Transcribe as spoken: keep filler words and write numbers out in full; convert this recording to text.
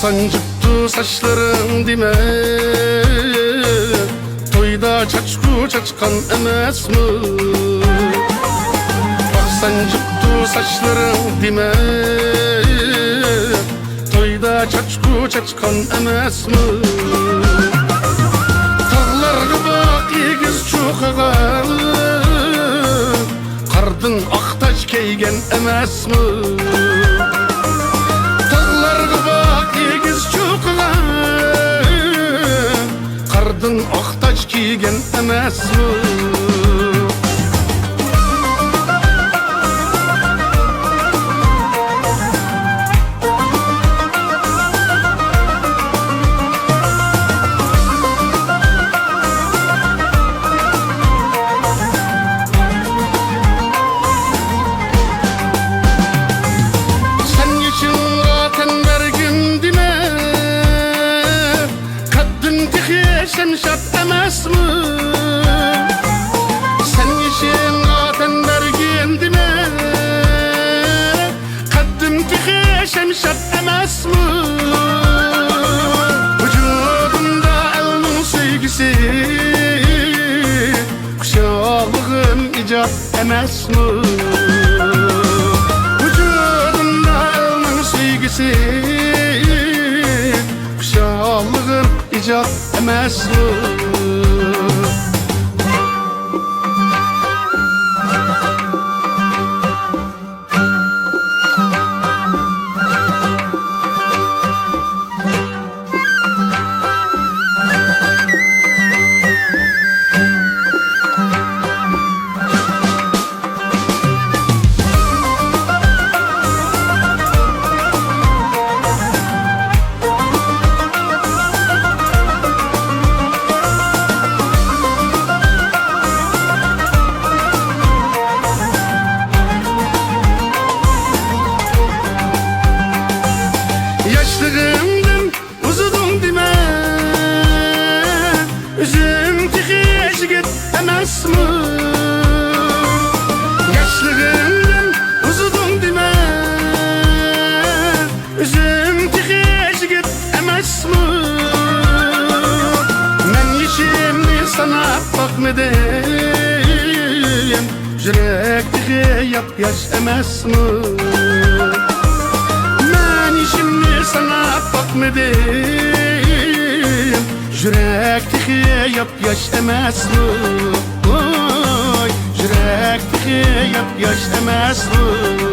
سانجىپتۇ ساچلىرىڭ دېمە، تويدا چاچقۇ چاچقان ئەمەسمۇ؟ سانجىپتۇ ساچلىرىڭ دېمە، تويدا چاچقۇ چاچقان ئەمەسمۇ؟ تاغلارغا باق ئېگىز چوقۇغا، قاردىن ئاق تاج كىيگەن ئەمەسمۇ؟ تاغلارغا باق ئېگىز چوقۇغا، قاردىن ئاق تاج كىيگەن ئەمەسمۇ؟ سەن يېشىڭغا تەن بەرگىن دېمە، قەددىم تېخى شەمشاد ئەمەسمۇ؟ سەن يېشىڭغا تەن بەرگىن دېمە، قەددىم تېخى شەمشاد ئەمەسمۇ؟ ۋۇجۇدۇمدا ئەلنىڭ سۆيگۈسى، خۇشاللىقىم ئىجاد ئەمەسمۇ؟ ۋۇجۇدۇمدا ئەلنىڭ سۆيگۈسى، خۇشاللىقىم ئىجاد ئەمەسمۇ؟ ياشلىقىمدىن ئۇزىدىڭ دېمە، ئۆزۈم تېخى يىگىت ئەمەسمۇ؟ ياشلىقىمدىن ئۇزىدىڭ دېمە، ئۆزۈم تېخى يىگىت ئەمەسمۇ؟ مەن يېشىمنى ساناپ باقمىدىم، يۈرەك تېخى ياپياش ئەمەسمۇ؟ مەن يېشىمنى ساناپ باقمىدىم، يۈرەك تېخى ياپياش ئەمەسمۇ؟ ۋاي، يۈرەك تېخى ياپياش ئەمەسمۇ؟